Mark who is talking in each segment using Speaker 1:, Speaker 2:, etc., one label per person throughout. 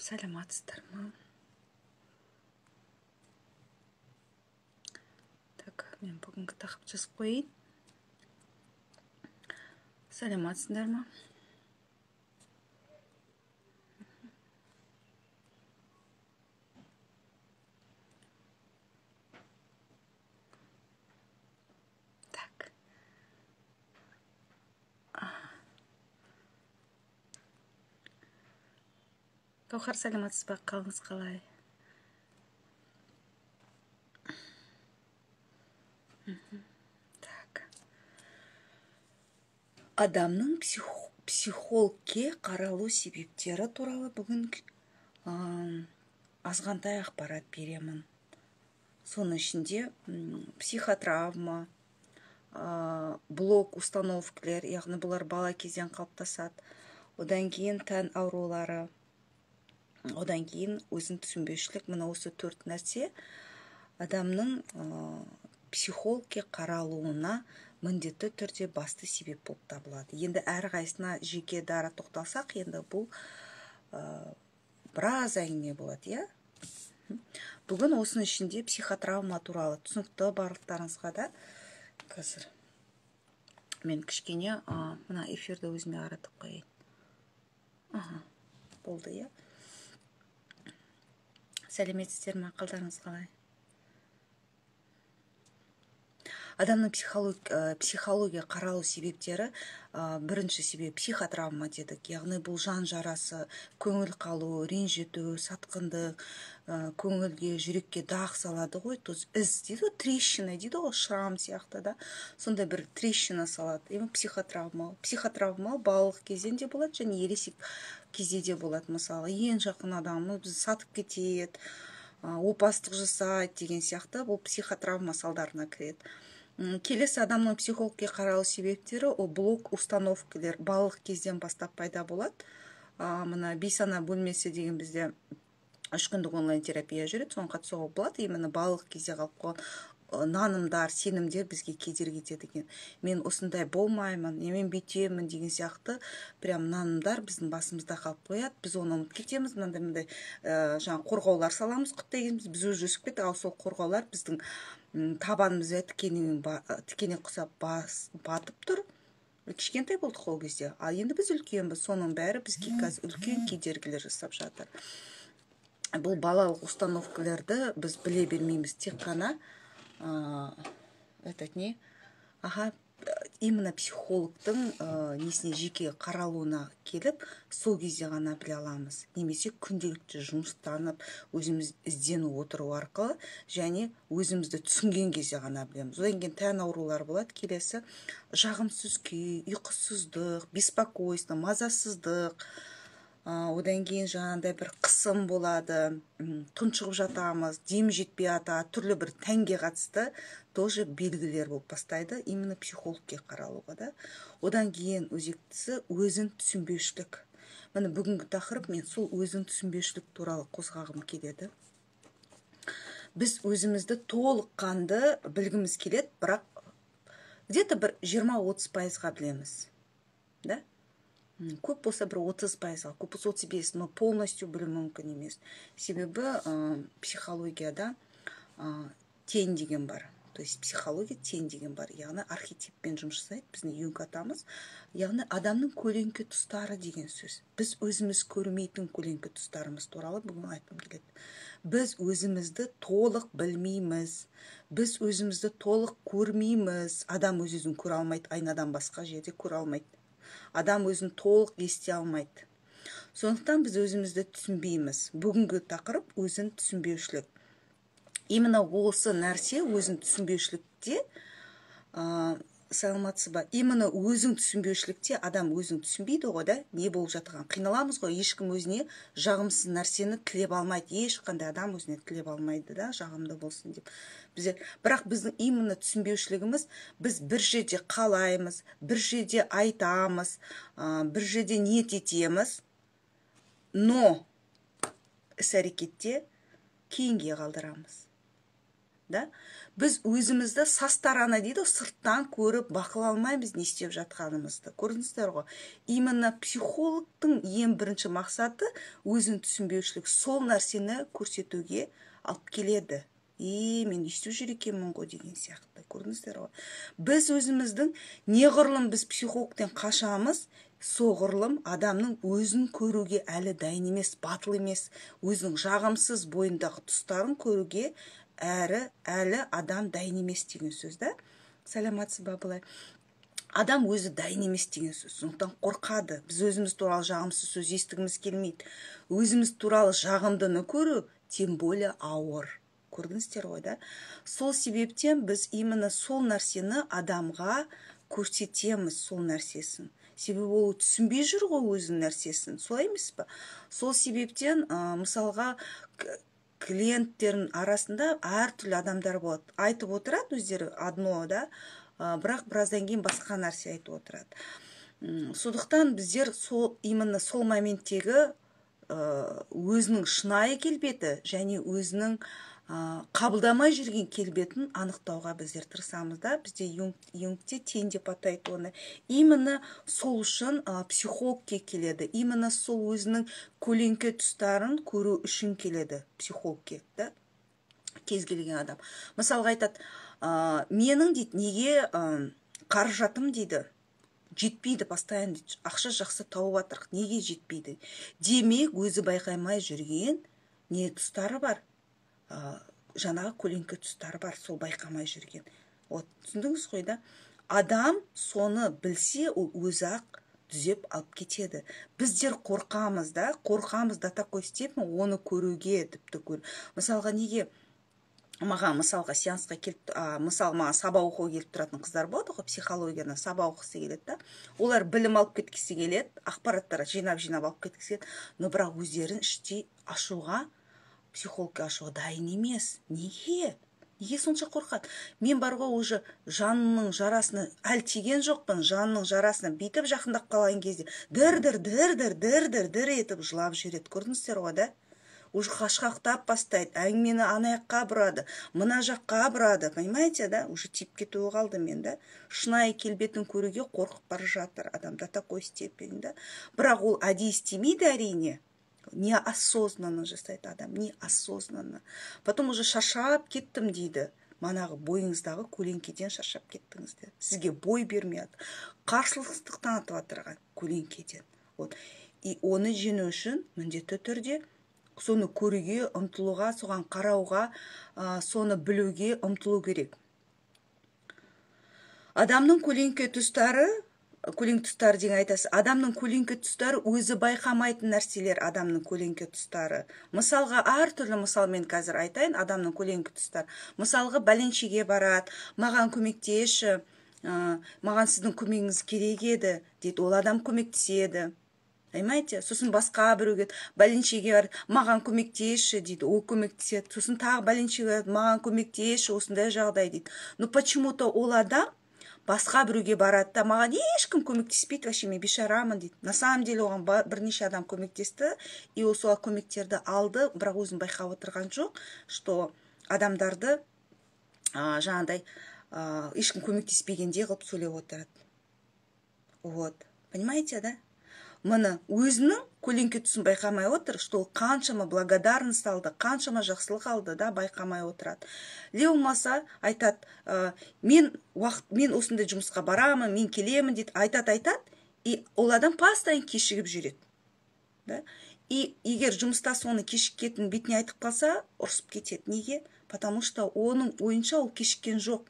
Speaker 1: Саламатсыздар ма? Так, мен бүгінгі тақырып жазып қояйын. Саламатсыздар ма? Так. Гауһар, саламатсыз ба? Қалыңыз қалай? Так. Адамның психологке қаралу себептері туралы бүгін азғантай ақпарат беремін. Соның ішінде психотравма, блок установкалар, яғни бұлар бала кезден қалыптасады. Одан кейін тән аурулары, одан кейін өзін түсінбеушілік. Мына осы төрт нәрсе адамның психологке қаралуына міндетті түрде басты себеп болып табылады. Енді әрқайсысына жеке дара тоқталсақ, енді бұл біраз әңгіме болады, иә? Бүгін осының ішінде психотравма туралы түсінікті барлықтарыңызға да. Қазір мен кішкене мына эфирді өзіме қаратып қояйын. Аха, болды, иә? Сәлеметсіздер ме, қалдарыңыз қалай? Адамның психология қаралу себептері, бірінші себеп психотравма дедік, яғни бұл жан жарасы, көңіл қалу, ренжіту, сатқындық, көңілге, жүрекке дақ салады ғой, то есть із дейді ғой, трещина дейді ғой, шрам сияқты да, сондай бір трещина салады. Яғни психотравма. Психотравма балалық кезден де болады және ересек кезде де болады. Мысалы, ең жақын адамы бізді сатып кетеді, опасыздық жасайды деген сияқты, бұл психотравма салдарына кіреді. Келесі адамның психологке қаралу себептері ол блок установкалар балалық кезден бастап пайда болады. Мына бейсана бөлмесі деген бізде 3 күндік онлайн терапия жүреді, соған қатысуға болады. Именно балалық кезде қалып қойған нанымдар, сенімдер бізге кедергі етеді екен. Мен осындай болмаймын, мен бүйтемін деген сияқты прям нанымдар біздің басымызда қалып қояды. Біз оны ұмытып кетеміз, мынандай-мындай жаңа қорғаулар саламыз, құтты дегенбіз, біз уже өсіп кеттік, ал сол қорғаулар біздің табанымызға тікенек құсап батып тұр. Кішкентай болдық ол кезде, ал енді біз үлкенбіз, соның бәрі бізге қазір үлкен кедергілер жасап жатыр. Бұл балалық установкаларды біз біле бермейміз, тек қана этот не, аха, именно психологтың несіне жеке қаралуына келіп, сол кезде ғана біле аламыз. Немесе күнделікті жұмыстанып, өзіміз іздену отыру арқылы және өзімізді түсінген кезде ғана білеміз. Одан кейін тән аурулар болады. Келесі жағымсыз күй, ұйқысыздық, беспокойство, мазасыздық, одан кейін жаңағындай бір қысым болады, тұншығып жатамыз, дем жетпей жатады, түрлі бір тәнге қатысты тоже белгілер болып бастайды, именно психологке қаралуға да. Одан кейін өзектісі өзін түсінбеушілік. Міне бүгінгі тақырып мен сол өзін түсінбеушілік туралы қозғағым келеді. Біз өзімізді толыққанды білгіміз келеді, бірақ где-то бір 20-30%-ға білеміз, да? Көп болса бір 30%-ға, көп болса 35, но полностью білу мүмкін емес. Себебі психологияда тень деген бар. То есть психология тень деген бар. Яғни архетиппен жұмыс жасайды, біздің Юнг атамыз. Яғни адамның көлеңке тұстары деген сөз. Біз өзіміз көрмейтін көлеңке тұстарымыз туралы бүгін айтқым келеді. Біз өзімізді толық білмейміз. Біз өзімізді толық көрмейміз. Адам өз-өзін көре алмайды, айнадан басқа жерде көре алмайды. Адам өзін толық ести алмайды. Сондықтан біз өзімізді түсінбейміз. Бүгінгі тақырып өзін түсінбеушілік. Именно осы нәрсе өзін түсінбеушілікте, саламатсыз ба? Именно өзін түсінбеушілікте адам өзін түсінбейді ғой да, не болып жатқанын. Қиналамыз ғой, ешкім өзіне жағымсыз нәрсені тілеп алмайды. Ешқандай адам өзіне тілеп алмайды да, жағымды болсын деп. Бізде, бірақ біздің именно түсінбеушілігіміз, біз бір жерде қалаймыз, бір жерде айтамыз, бір жерде ниет етеміз, но іс-әрекетте кейінге қалдырамыз. Да? Біз өзімізді со стороны дейді, сырттан көріп бақылай алмаймыз не істеп жатқанымызды. Көрдіңіздер ғой. Именно психологтың ең бірінші мақсаты өзін түсінбеушілік, сол нәрсені көрсетуге алып келеді. Е, мен өйстіп жүр екенмін ғой деген сияқты. Көрдіңіздер ғой. Біз өзіміздің неғұрлым біз психологтен қашамыз, соғұрлым адамның өзін көруге әлі дайын емес, батыл емес, өзінің жағымсыз бойындағы тұстарын көруге әрі әлі адам дайын емес деген сөз да. Сәлематсыз ба? Былай адам өзі дайын емес деген сөз, сондықтан қорқады. Біз өзіміз туралы жағымсыз сөз естігіміз келмейді, өзіміз туралы жағымдыны көру тем более ауыр. Көрдіңіздер ғой да. Сол себептен біз именно сол нәрсені адамға көрсетеміз, сол нәрсесін, себебі ол түсінбей жүр ғой өзінің нәрсесін, солай емес па? Сол себептен мысалға, клиенттердің арасында әртүрлі адамдар болады. Айтып отырады өздері одно да, бірақ біраздан кейін басқа нәрсе айтып отырады. Сондықтан біздер сол именно сол моменттегі өзінің шынайы келбеті және өзінің қабылдамай жүрген келбетін анықтауға біздер тырысамыз да. Бізде Юнгте тень деп атайды оны. Именно сол үшін психологке келеді, именно сол өзінің көлеңке тұстарын көру үшін келеді психологке да. Кез келген адам мысалға айтады, менің, дейді, неге қаражатым, дейді, жетпейді постоянно, дейді, ақша жақсы тауып жатырық, неге жетпейді? Демек, өзі байқамай жүрген не тұстары бар, жаңағы көлеңке тұстары бар, сол байқамай жүрген. Вот, түсіндіңіз ғой да. Адам соны білсе, ол өзі ақ түзеп алып кетеді. Біздер қорқамыз да, қорқамыз до такой степени оны көруге. Тіпті көр, мысалға, неге маған, мысалға, сеансқа келіп, мысалы, маған сабақ оқуға келіп тұратын қыздар болады ғой, психологиядан сабақ оқығысы келеді да. Олар білім алып кеткісі келеді, ақпараттар жинап жинап алып кеткісі келеді, но бірақ өздерін іштей ашуға, психологқа ашуға дайын емес. Неге, неге сонша қорқады? Мен бар ғой, уже жанының жарасына әлі тиген жоқпын, жанының жарасына бүйтіп жақындап қалған кезде дір дір дір дір дір дір дір етіп жылап жібереді. Көрдіңіздер ғой да, уже қашқақтап бастайды, әңгімені ана жаққа бұрады, мына жаққа бұрады, понимаете да? Уже тиіп кетуі қалды мен да. Шынайы келбетін көруге қорқып бара жатыр адам до такой степени да. Бірақ ол әдейі істемейді, әрине, неосознанно жасайды адам, неосознанно. Потом уже шаршап кеттім дейді. Манағы бойыңыздағы көлеңкеден шаршап кеттіңіздер, сізге бой бермей жатыр, қарсылықтық танытып жатырған көлеңкеден. Вот, и оны жеңу үшін міндетті түрде соны көруге ұмтылуға, соған қарауға, соны білуге ұмтылу керек. Адамның көлеңке тұстары, көлеңке тұстары деген айтасыз, адамның көлеңке тұстары өзі байқамайтын нәрселер. Адамның көлеңке тұстары, мысалға, әртүрлі мысал мен қазір айтайын. Адамның көлеңке тұстары, мысалға, бәленшеге барады, маған көмектесші, маған сіздің көмегіңіз керек еді дейді. Ол адам көмектеседі, понимаете? Сосын басқа біреуге, бәленшеге барады, маған көмектесші дейді, ол көмектеседі. Сосын тағы бәленшеге барады, маған көмектесші, осындай жағдай дейді. Но почему то ол адам басқа біреуге барады да, маған ешкім көмектеспейді, вообще мен бейшарамын дейді. На самом деле оған бірнеше адам көмектесті, и ол сол көмектерді алды, бірақ өзін байқап отырған жоқ, что адамдарды жаңағыдай ешкім көмектеспегендей қылып сөйлеп отырады. Вот, понимаете да? Міне, өзінің көлеңке тұсын байқамай отыр, что ол қаншама благодарность алды, қаншама жақсылық алды да, байқамай отырады. Ле болмаса айтады, мен уақыт, мен осындай жұмысқа барамын, мен келемін дейді, айтады, айтады, и ол адам постоянно кешігіп жүреді да. И егер жұмыста соны кешіккенін бетіне айтып қалса, ұрысып кетеді. Неге? Потому что оның ойынша ол кешіккен жоқ.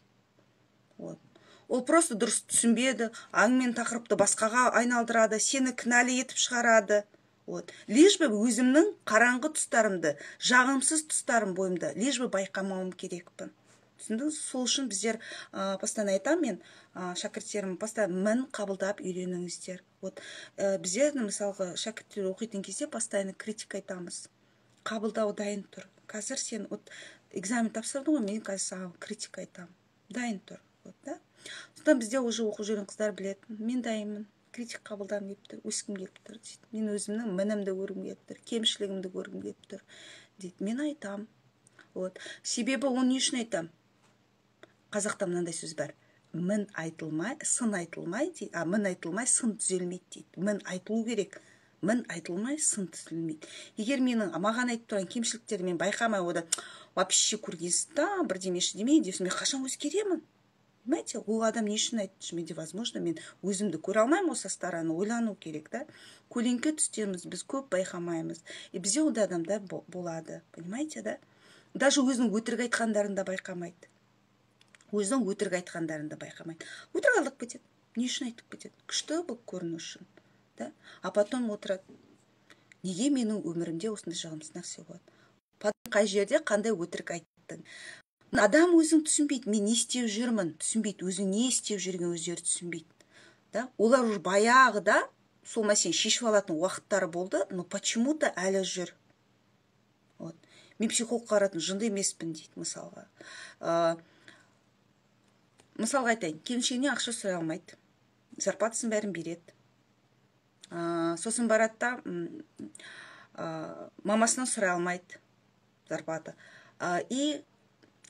Speaker 1: Вот, ол просто дұрыс түсінбеді әңгімені, тақырыпты басқаға айналдырады, сені кінәлі етіп шығарады. Вот, лишь бы өзімнің қараңғы тұстарымды, жағымсыз тұстарым бойымда, лишь бы байқамауым керекпін. Түсіндіңіз? Сол үшін біздер постоянно айтамын мен шәкірттерім, постоянно мін қабылдап үйреніңіздер. Вот, біздер, мысалға, шәкірттер оқитын кезде постоянно критика айтамыз. Қабылдау дайын тұр. Қазір сен вот экзамен тапсырдың ғой, мен қазір саған критика айтамын, дайын тұр. Вот да. Сондықтан бізде уже оқып жүрген қыздар біледі: мен дайынмын, критика қабылдағым келіп тұр, өскім келіп тұр дейді, мен өзімнің мінімді көргім келіп тұр, кемшілігімді көргім келіп тұр дейді. Мен айтам. Вот. Себебі оны не үшін айтамын? Қазақта мынандай сөз бар: мін айтылмай, сын айтылмай дейді, а мін айтылмай, сын түзелмейді дейді. Мін айтылу керек, мін айтылмай, сын түзелмейді. Егер менің маған айтып тұрған кемшіліктерді мен байқамай, одан вообще көргенсіз да бірдемеші демей десем, мен қашан өзгеремін? Понимаете, ол адам не үшін айтты? Менде, возможно, мен өзімді көре алмаймын ғой со стороны, ойлану керек та. Көлеңке түстеріміз біз көп байқамаймыз, и бізде ондай адамдар болады, понимаете, да? Даже өзінің өтірік айтқандарын да байқамайды, өзінің өтірік айтқандарын да байқамайды. Өтірік алдап кетеді. Не үшін айтып кетеді? Күшті болып көріну үшін да. А потом отырады: неге менің өмірімде осындай жағымсыз нәрсе болады, қай жерде қандай өтірік айттың? Адам өзін түсінбейді, мен не істеп жүрмін, түсінбейді. Өзі не істеп жүргенін өздері түсінбейді да. Олар уже баяғыда сол мәселені шешіп алатын уақыттары болды, но почему то әлі жүр. Вот мен психологқа баратын жынды емеспін дейді. Мысалға, мысалға айтайын, келіншегіне ақша сұрай алмайды, зарплатасын бәрін береді. Сосын барады да, мамасынан сұрай алмайды зарплата, и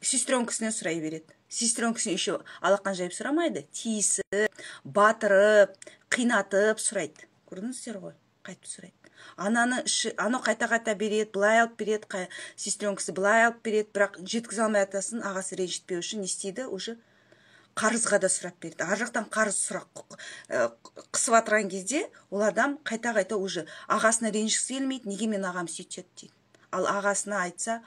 Speaker 1: сестренкасынан сұрай береді. Сестренкасіне еще алақан жайып сұрамайды, тиісіп, батырып, қинатып сұрайды. Көрдіңіздер ғой, қайтып сұрайды. Ананы іші, анау қайта қайта береді, былай алып береді, сестренкасы былай алып береді, бірақ жеткізе алмай атасын. Ағасы ренжітпеу үшін не істейді? Уже қарызға да сұрап береді. Ар жақтан қарыз сұрақ қысып жатырған кезде ол адам қайта қайта уже ағасына ренжігісі келмейді. Неге мен ағам сөйтеді дейді. Ал ағасына айтса: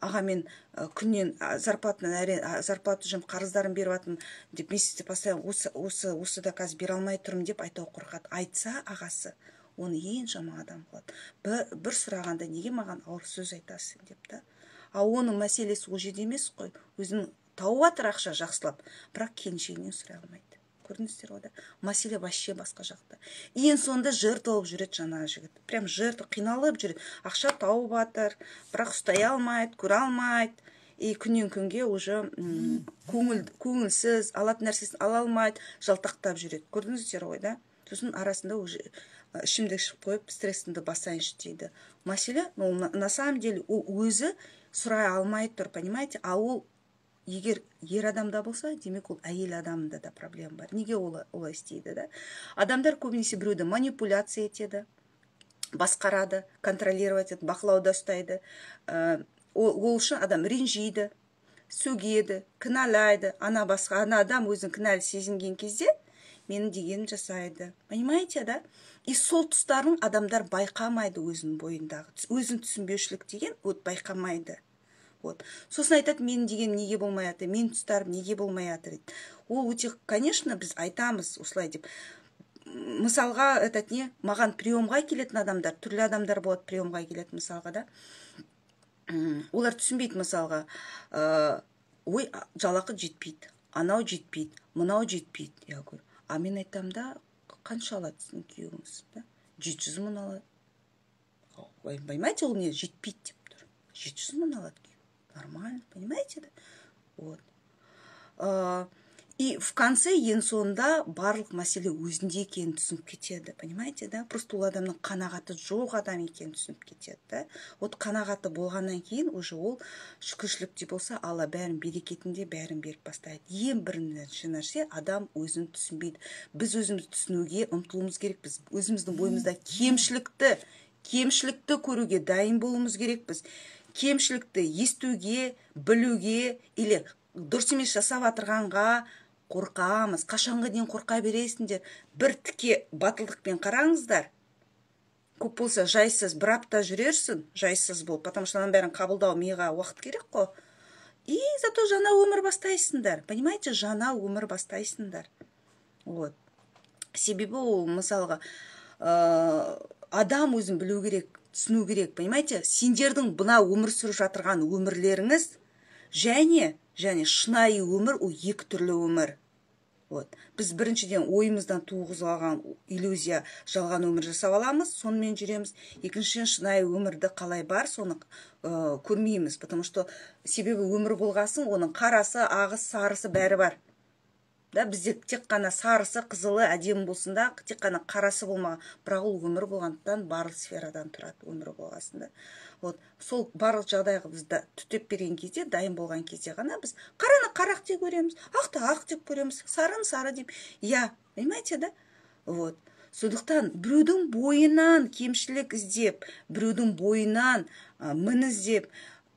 Speaker 1: аға, мен күннен зарплатадан әрең, зарплата жем, қарыздарын беріп жатырмын деп, месяцте постоянно осы осы осы да қазір бере алмай тұрмын деп айтуға қорқады. Айтса, ағасы оны ең жаман адам қылады. бір сұрағанда неге маған ауыр сөз айтасың деп та. А оның мәселесі ол жерде емес қой, өзінің тауып жатыр ақша жақсылап, бірақ келіншегінен сұрай алмайды. Көрдіңіздер ғой да, мәселе вообще басқа жақта. Ең соңында жертва болып жүреді жаңағы жігіт, прям жертва, қиналып жүреді. Ақша тауып жатыр, бірақ ұстай алмайды, көре алмайды, и күннен күнге уже көңіл көңілсіз, алатын нәрсесін ала алмайды, жалтақтап жүреді. Көрдіңіздер ғой да. Сосын арасында уже ішімдік ішіп қойып, стрессімді басайыншы дейді. Мәселе, ну, на самом деле ол өзі сұрай алмай тұр, понимаете? А ол егер ер адамда болса, демек, ол әйел адамында да проблема бар. Неге ол олай істейді да? Адамдар көбінесе біреуді манипуляция етеді, басқарады, контролировать етеді, бақылауда ұстайды. Ол үшін адам ренжиді, сөгеді, кінәлайды. Ана басқа, ана адам өзін кінәлі сезінген кезде менің дегенім жасайды, понимаете да? И сол тұстарын адамдар байқамайды, өзінің бойындағы өзін түсінбеушілік деген, вот, байқамайды. Вот сосын айтады: менің дегенім неге болмай жатыр, менің тұстарым неге болмай жатыр дейді. Ол өте, конечно, біз айтамыз осылай деп. Мысалға, этот не, маған приемға келетін адамдар, түрлі адамдар болады приемға келетін, мысалға да. Олар түсінбейді, мысалға, ой, жалақы жетпейді, анау жетпейді, мынау жетпейді. Я говорю, а мен айтамын да: қанша алады сіздің күйеуіңіз да? 700 000 алады. Понимаете, ол не жетпейді деп тұр? 700 000 алады, нормально, понимаете да? Вот, и в конце, ең соңында барлық мәселе өзінде екенін түсініп кетеді, понимаете да? Просто ол адамның қанағаты жоқ адам екенін түсініп кетеді да. Вот қанағаты болғаннан кейін уже ол шүкіршілікте болса, Алла бәрін берекетінде бәрін беріп бастайды. Ең бірінші нәрсе, адам өзін түсінбейді. Біз өзімізді түсінуге ұмтылуымыз керек. Біз өзіміздің бойымызда кемшілікті көруге дайын болуымыз керекпіз. Кемшілікті естуге, білуге или дұрыс емес жасап жатырғанға қорқамыз. Қашанға дейін қорқа бересіңдер? Бір тіке батылдықпен қараңыздар. Көп болса, жайсыз бір апта жүрерсің, жайсыз болып, потому что ананың бәрін қабылдау миға уақыт керек қой. И зато жаңа өмір бастайсыңдар, понимаете? Жаңа өмір бастайсыңдар. Вот себебі ол, мысалға, адам өзін білу керек, түсіну керек, понимаете? Сендердің мына өмір сүріп жатырған өмірлеріңіз және шынайы өмір — ол екі түрлі өмір. Вот біз біріншіден ойымыздан туғызып алған иллюзия, жалған өмір жасап аламыз, сонымен жүреміз. Екіншіден, шынайы өмірді қалай бар, соны көрмейміз, потому что, себебі өмір болғасын, оның қарасы, ағы, сарысы, бәрі бар. Да, бізде тек қана сарысы, қызылы әдемі болсын да, тек қана қарасы болмаған. Бірақ ол өмір болғандықтан, барлық сферадан тұрады өмір болғасын да. Вот сол барлық жағдайға біз түтеп берген кезде, дайын болған кезде ғана біз қараны қара деп көреміз, ақты ақ деп көреміз, сарыны сары деп. Иә, понимаете, да? Вот сондықтан біреудің бойынан кемшілік іздеп, біреудің бойынан мін іздеп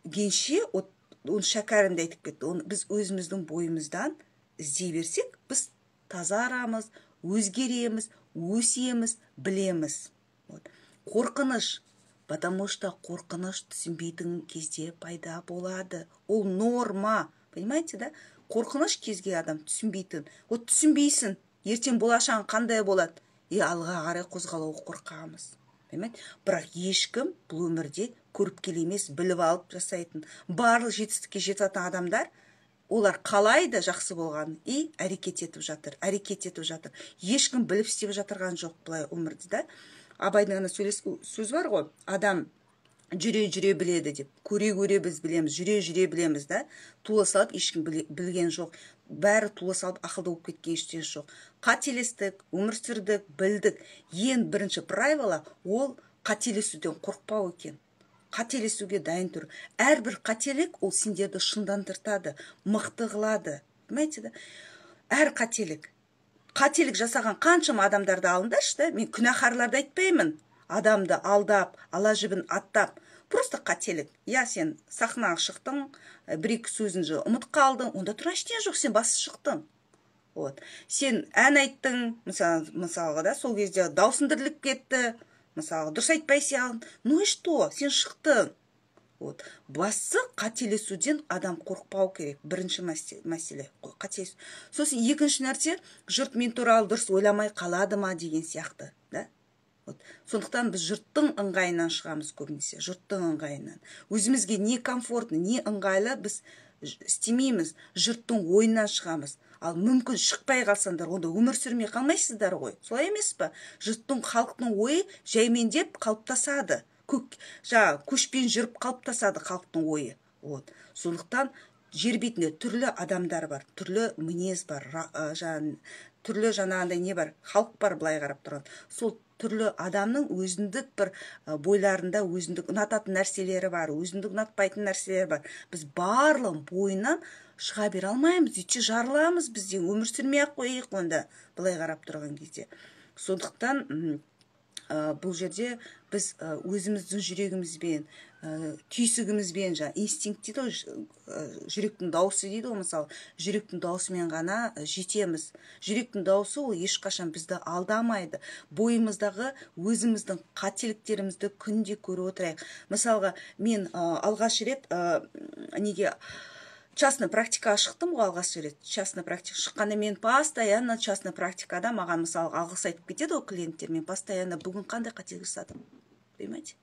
Speaker 1: генше, вот оны Шәкәрім де айтып кетті, оны біз өзіміздің бойымыздан іздей берсек, біз тазарамыз, өзгереміз, өсеміз, білеміз. Вот. Қорқыныш, потому что қорқыныш түсінбейтін кезде пайда болады. Ол норма, понимаете, да? Қорқыныш кезге адам түсінбейтін. Вот түсінбейсің, ертең болашағың қандай болады, и алға қарай қозғалуға қорқамыз, понимаете? Бірақ ешкім бұл өмірде көріпкел емес, біліп алып жасайтын. Барлық жетістікке жететін адамдар, олар қалайды жақсы болғанын и әрекет етіп жатыр, әрекет етіп жатыр. Ешкім біліп істеп жатырған жоқ былай өмірде да. Абайдың ана сөз бар ғой, адам жүре жүре біледі деп. Көре көре біз білеміз, жүре жүре білеміз да. Туа салып ешкім білген жоқ, бәрі туа салып ақылды болып кеткен ештеңе жоқ. Қателестік, өмір сүрдік, білдік. Ең бірінші правило — ол қателесуден қорықпау екен, қателесуге дайын тұр. Әрбір қателік ол сендерді шыңдандыртады, мықты қылады, понимаете да? Әр қателік, қателік жасаған қаншама адамдарды алыңдаршы да. Мен күнәһарларды айтпаймын, адамды алдап, ала жібін аттап. Просто қателік, иә. Сен сахнаға шықтың, бір екі сөзіңді ұмытып қалдың, онда тұрған ештеңе жоқ, сен басы шықтың. Вот сен ән айттың, мысалы, мысалға да, сол кезде даусың діріліп кетті, мысалы, дұрыс айтпай саған. Ну и что, сен шықтың. Вот бастысы, қателесуден адам қорықпау керек. Бірінші мәселе — қателесу. Сосын екінші нәрсе, жұрт мен туралы дұрыс ойламай қалады ма деген сияқты да. Вот сондықтан біз жұрттың ыңғайынан шығамыз көбінесе, жұрттың ыңғайынан. Өзімізге не комфортно, не ыңғайлы, біз істемейміз, жұрттың ойынан шығамыз. Ал мүмкін шықпай қалсаңдар, онда өмір сүрмей қалмайсыздар ғой, солай емес па? Жұрттың, халықтың ойы жаймендеп қалыптасады, көк жаңағы көшпен жүріп қалыптасады халықтың ойы. Вот сондықтан жер бетінде түрлі адамдар бар, түрлі мінез бар, жаңағы түрлі, жаңағындай не бар, халық бар. Былай қарап тұрған, сол түрлі адамның өзіндік бір бойларында өзіндік ұнататын нәрселері бар, өзіндік ұнатпайтын нәрселері бар. Біз барлығын бойынан шыға бере алмаймыз, өйтсе жарыламыз біз де, өмір сүрмей ақ қояйық онда, былай қарап тұрған кезде. Сондықтан бұл жерде біз өзіміздің жүрегімізбен, түйсігімізбен, жаңа инстинкт дейді ғой, жүректің дауысы дейді ғой, мысалы, жүректің даусымен ғана жетеміз. Жүректің дауысы ол ешқашан бізді алдамайды. Бойымыздағы өзіміздің қателіктерімізді күнде көріп отырайық. Мысалға, мен алғаш рет неге, частный практикаға шықтым ғой. Алғаш рет частный практика шыққанда, мен постоянно частный практикада маған, мысалы, алғыс айтып кетеді ғой клиенттер, мен постоянно: бүгін қандай қателік жасадым? Понимаете,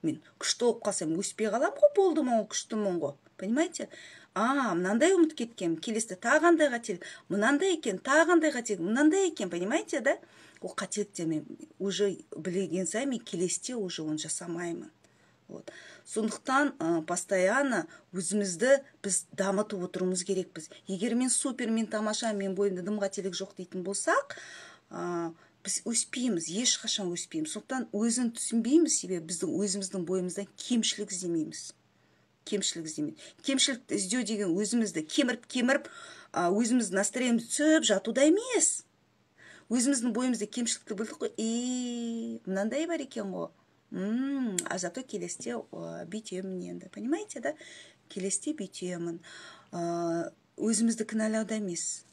Speaker 1: мен күшті болып қалсам, өспей қаламын ғой, болдым ғой, күштімін ғой, понимаете? А мынандай ұмытып кеткенмін, келесіде тағы қандай қателік, мынандай екен, тағы қандай қателік, мынандай екен, понимаете да? Ол қателіктер мен уже білген сайын, мен келесіде уже оны жасамаймын. Вот сондықтан постоянно өзімізді біз дамытып отыруымыз керекпіз. Егер мен супер, мен тамаша, мен бойымда дым қателік жоқ дейтін болсақ, біз өспейміз, ешқашан өспейміз. Сондықтан өзін түсінбейміз, себебі біздің өзіміздің бойымыздан кемшілік іздемейміз, кемшілік іздемейміз. Кемшілікті іздеу деген өзімізді кеміріп кеміріп, өзіміздің настроениемізді түсіп жатуда емес. Өзіміздің бойымызда кемшілікті білдік қой, и мынандай бар екен ғой, а зато келесіде бүйтемін енді, понимаете да? Келесіде бүйтемін. Өзімізді кінәлауда емес,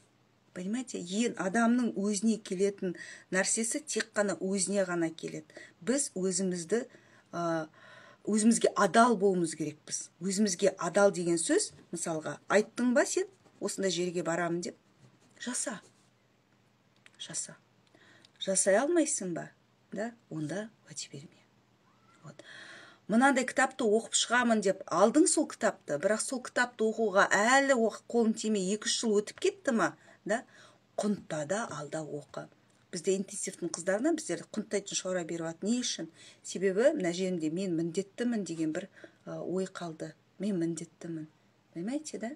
Speaker 1: понимаете? Ең адамның өзіне келетін нәрсесі тек қана өзіне ғана келеді. Біз өзімізді, өзімізге адал болуымыз керекпіз. Өзімізге адал деген сөз, мысалға, айттың ба сен осындай жерге барамын деп, жаса, жаса. Жасай алмайсың ба да, онда уәде берме. Вот мынандай кітапты оқып шығамын деп алдың сол кітапты, бірақ сол кітапты оқуға әлі қолың тимей, 2-3 жыл өтіп кетті ма да, құнтта да, алда оқы. Бізде интенсивтің қыздарына біздер құнттайтын шара беріп жатыр. Не үшін? Себебі мына жерінде мен міндеттімін деген бір ой қалды. Мен міндеттімін, понимаете да?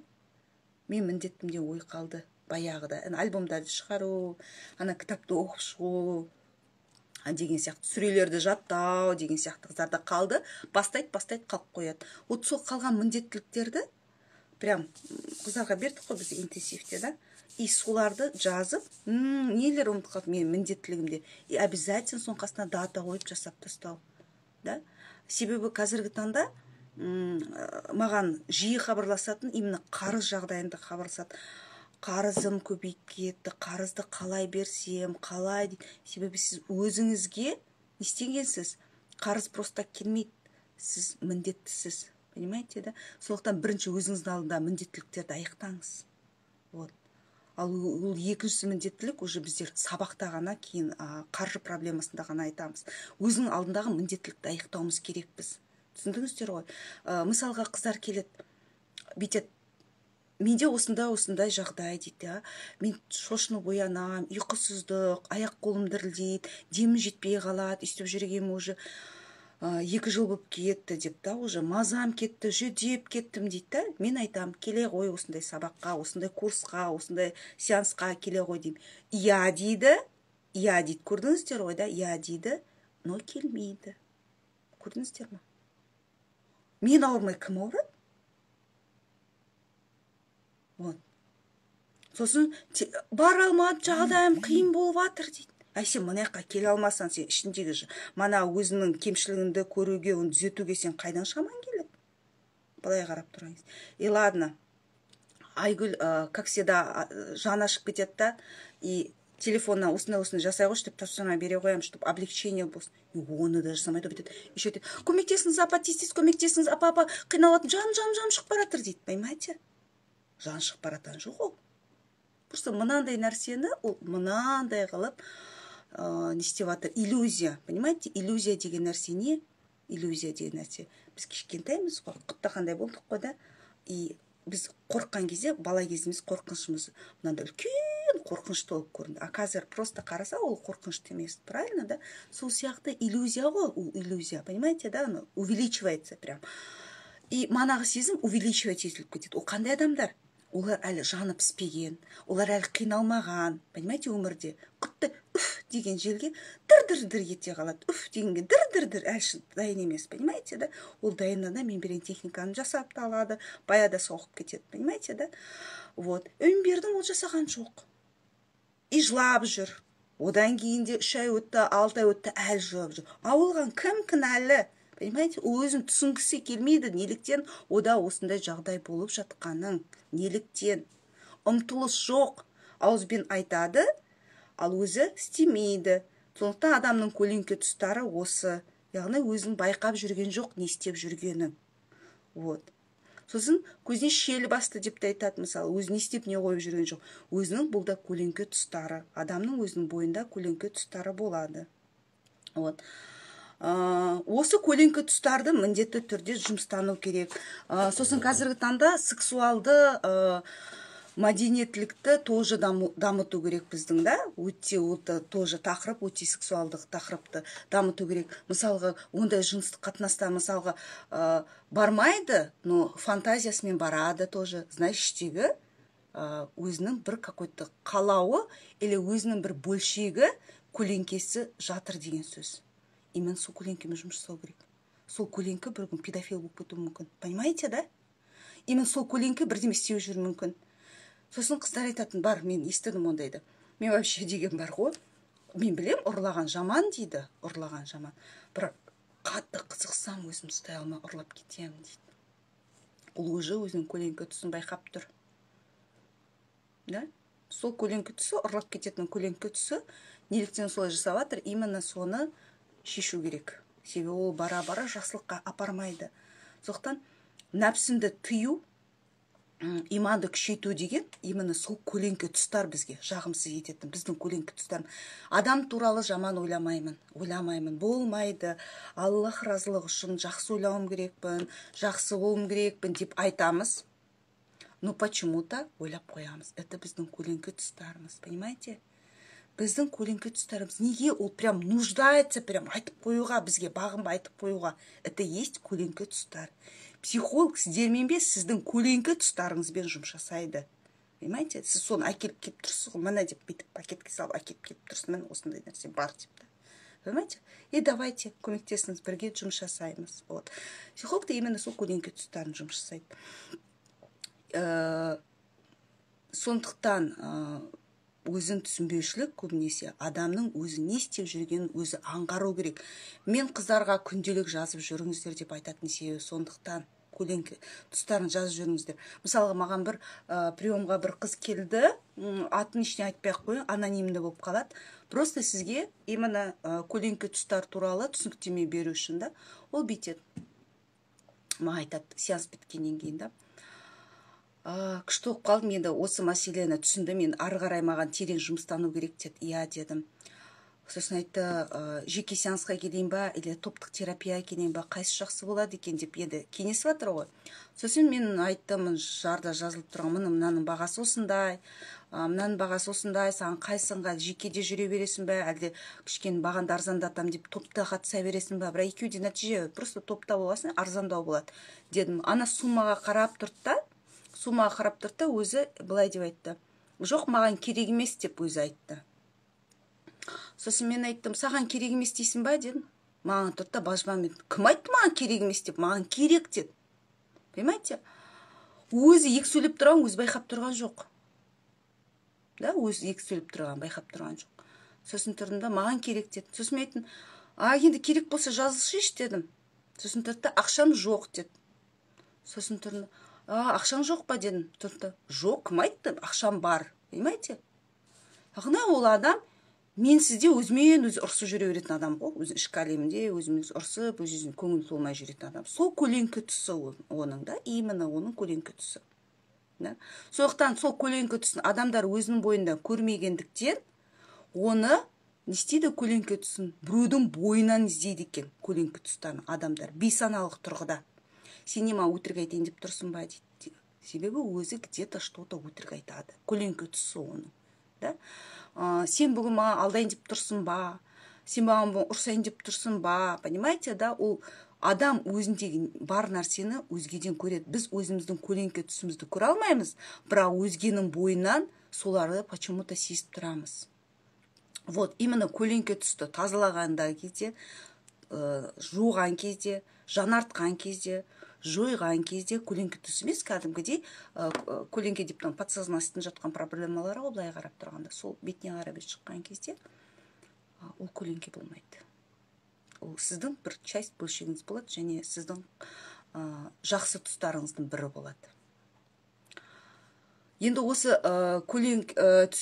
Speaker 1: Мен міндеттімін деген ой қалды. Баяғыда альбомдарды шығару, ана кітапты оқып шығу деген сияқты, сүрелерді жаттау деген сияқты қыздарда қалды. Бастайды, бастайды, қалып қояды. Вот сол қалған міндеттіліктерді прям қыздарға бердік қой біз интенсивте, да, и соларды жазып, нелер ұмытып қалды менің міндеттілігімде, и обязательно соның қасына дата қойып жасап тастау, да. Себебі қазіргі таңда маған жиі хабарласатын, именно қарыз жағдайында хабарласады. «Қарызым көбейіп кетті, қарызды қалай берсем, қалай?» – дейді. Себебі сіз өзіңізге не істегенсіз? Қарыз просто так келмейді, сіз міндеттісіз, понимаете, да? Сондықтан бірінші өзіңіздің алдында міндеттіліктерді аяқтаңыз. Вот. Ал ол екіншісі, міндеттілік уже біздер сабақта ғана, кейін қаржы проблемасында ғана айтамыз. Өзінің алдындағы міндеттілікті аяқтауымыз керекпіз, түсіндіңіздер ғой? Мысалға, қыздар келеді, бүйтеді: «Менде осындай осындай жағдай, – дейді, – мен шошынып оянамын, ұйқысыздық, аяқ қолым дірілдейді, демім жетпей қалады, өйстіп жүргеніме уже 2 жыл болып кетті», – деп та, «уже мазам кетті, жүдеп кеттім», – дейді да. Мен айтамын: «Келе ғой осындай сабаққа, осындай курсқа, осындай сеансқа келе ғой», – деймін. «Иә», – дейді, «иә», – дейді. Көрдіңіздер ғой, да? «Иә», – дейді, но келмейді. Көрдіңіздер ма? Мен ауырмай, кім ауырады? Вот. Сосын «бара алмадым, жағдайым қиын болып жатыр», – дейді. Әй, сен мына жаққа келе алмасаң, сен ішіндегі мана өзіңнің кемшілігіңді көруге, оны түзетуге сен қайдан шамаң келеді, былай қарап тұрған? И ладно, Айгүл, как всегда, жаны ашып кетеді да, и телефоннан «осындай осындай жасай қойшы» деп тапсырма бере қоямын, чтобы облегчение болсын. Оны да жасамайды. Бүйтеді еще, айтады: «Көмектесіңіз, апа, тез тез көмектесіңіз, апа, апа, қиналып жатырмын, жаным, жаным, жаным шығып бара жатыр», – дейді. Понимаете, жан шығып бара жатқан жоқ, ол просто мынандай нәрсені ол мынандай қылып не істеп жатыр, иллюзия, понимаете? Иллюзия деген нәрсе не? Иллюзия деген нәрсе: біз кішкентаймыз ғой, құттақандай болдық қой, да, и біз қорыққан кезде, бала кезіміз қорқынышымыз мынандай үлкен қорқынышты болып көрінді, а қазір просто қараса, ол қорқынышты емес, правильно, да? Сол сияқты иллюзия ғой ол, иллюзия, понимаете, да? Оно увеличивается прям, и манағы сезім увеличивать етіліп кетеді. Ол қандай адамдар? Олар әлі жаны піспеген, олар әлі қиналмаған, понимаете, өмірде. Құтты «үф» деген желге дір дір дір ете қалады, «үф» дегенге дір дір дір, әлі дайын емес, понимаете, да? Ол дайын адам мен берген техниканы жасап та алады, баяғыда соғып кетеді, понимаете, да? Вот мен бердім, ол жасаған жоқ и жылап жүр. Одан кейін де 3 ай өтті, 6 ай өтті, әлі жылап жүр. А оған кім кінәлі, понимаете? Ол өзін түсінгісі келмейді, неліктен ода осындай жағдай болып жатқанын, неліктен ұмтылыс жоқ. Ауызбен айтады, ал өзі істемейді. Сондықтан адамның көлеңке тұстары осы, яғни өзін байқап жүрген жоқ не істеп жүргенін. Вот. Сосын «көзіне шел басты» деп те айтады. Мысалы, өзі не істеп, не қойып жүрген жоқ өзінің. Бұл да көлеңке тұстары. Адамның өзінің бойында көлеңке тұстары болады. Вот осы көлеңке тұстарды міндетті түрде жұмыстану керек. Сосын қазіргі таңда сексуалды мәдениеттілікті тоже дамыту керек біздің, да, өте өте тоже тақырып, өте сексуалдық тақырыпты дамыту керек. Мысалға, ондай жыныстық қатынаста, мысалға, бармайды, но фантазиясымен барады тоже. Значит, іштегі өзінің бір какой-то қалауы или өзінің бір бөлшегі, көлеңкесі жатыр деген сөз. Именно сол көлеңкемен жұмыс жасау керек. Сол көлеңке бір күн педофил болып кетуі мүмкін, понимаете, да? Именно сол көлеңке бірдеме істеу жүруі мүмкін. Сосын қыздар айтатын бар, мен естідім ондайды: «Мен вообще деген бар ғой, мен білем, ұрлаған жаман, – дейді, – ұрлаған жаман, бірақ қатты қызықсам, өзім ұстай алмай ұрлап кетемін», – дейді. Ол уже өзінің көлеңке тұсын байқап тұр, да. Сол көлеңке тұсы, ұрлап кететін көлеңке тұсы неліктен солай жасап жатыр, именно соны шешу керек. Себебі ол бара бара жақсылыққа апармайды. Сондықтан нәпсіңді тыю, иманды күшейту деген именно сол көлеңке тұстар бізге жағымсыз ететін, біздің көлеңке тұстар. Адам туралы жаман ойламаймын, ойламаймын, болмайды, Аллах разылығы үшін жақсы ойлауым керекпін, жақсы болуым керекпін деп айтамыз, но почему-то ойлап қоямыз. Это біздің көлеңке тұстарымыз, понимаете? Біздің көлеңке тұстарымыз неге ол прям нуждается прям айтып қоюға, бізге бағынбай айтып қоюға? Это есть көлеңке тұстар. Психолог сіздермен емес, сіздің көлеңке тұстарыңызбен жұмыс жасайды, понимаете? Понимаете? Сіз соны әкеліп келіп тұрсыз ғой, міне деп бүйтіп пакетке салып әкеліп келіп тұрсыз, міне осындай нәрсе бар деп та. Понимаете? И давайте көмектесіңіз, бірге жұмыс жасаймыз. Вот. Психолог та именно сол көлеңке тұстарын жұмыс жасайды. Сондықтан өзін түсінбеушілік көбінесе адамның өзі не істеп жүргенін өзі аңғару керек. Мен қыздарға күнделік жазып жүріңіздер деп айтатын себебі сондықтан, көлеңке тұстарын жазып жүріңіздер. Мысалға, маған бір приемға бір қыз келді, атын ештеңе айтпай ақ қояйын, анонимді болып қалады. Просто сізге именно көлеңке тұстар туралы түсініктеме беру үшін да. Ол бүйтеді, маған айтады сеанс біткеннен кейін да: «Күшті болып қалдым, енді осы мәселені түсіндім, мен ары қарай маған терең жұмыстану керек», — деді. «Иә», — дедім. Сосын айтты: «Жеке сеансқа келейін ба или топтық терапияға келейін ба, қайсысы жақсы болады екен?» — деп енді кеңесіп жатыр ғой. Сосын мен айттым: «Жарда жазылып тұрған, міне, мынаның бағасы осындай, мынаның бағасы осындай, саған қайсысы ыңғайлы? Жекеде жүре бересің бе, әлде кішкене бағаңды арзандатамын деп топта қатыса бересің ба? Бірақ екеуі де нәтиже, просто топта болғасын, арзандау болады», — дедім. Ана суммаға қарап тұрды да, суммаға қарап тұрды да, өзі былай деп айтты: «Жоқ, маған керек емес», — деп өзі айтты. Сосын мен айттым: «Саған керек емес дейсің ба?» — дедім. Маған тұрды да бажбанмен: «Кім айтты маған керек емес деп? Маған керек», — деді. Понимаете, өзі екі сөйлеп тұрған, өзі байқап тұрған жоқ да, өзі екі сөйлеп тұрған, байқап тұрған жоқ. Сосын тұрдым да: «Маған керек», — деді. Сосын мен айттым: «А енді керек болса, жазылсайшы», — дедім. Сосын тұрды да: «Ақшам жоқ», — деді. Сосын тұрдым: «А ақшаң жоқ па?» — дедім. Тұрды да: «Жоқ, кім айтты, ақшам бар». Понимаете, яғни ол адам мен сізде өзімен өзі ұрысып жүре беретін адам ғой, өзінің ішкі әлемінде өзімен өзі ұрысып, өз өзіне көңілі толмай жүретін адам. Сол көлеңке тұсы оның да, именно оның көлеңке тұсы да. Сондықтан сол көлеңке тұсын адамдар өзінің бойында көрмегендіктен, оны не істейді? Көлеңке тұсын біреудің бойынан іздейді екен. Көлеңке тұстарын адамдар бейсаналық тұрғыда: «Сен не, маған өтірік айтайын деп тұрсың ба?» — дейді. Себебі өзі где то что то өтірік айтады, көлеңке тұсы оның да. «Сен бүгін маған алдайын деп тұрсың ба? Сен маған бүгін ұрсайын деп тұрсың ба?» Понимаете да? Ол адам өзіндегі бар нәрсені өзгеден көреді. Біз өзіміздің көлеңке тұсымызды көре алмаймыз, бірақ өзгенің бойынан соларды почему то сезіп тұрамыз. Вот именно көлеңке тұсты тазалағанда кезде, жуған кезде, жанартқан кезде, жойған кезде, көлеңке түс емес, кәдімгідей көлеңке деп подсознательно жатқан проблемалар ғой былай қарап тұрғанда, сол бетіне қарап шыққан кезде ол көлеңке болмайды, ол сіздің бір часть, бөлшегіңіз болады және сіздің жақсы тұстарыңыздың бірі болады. Енді осы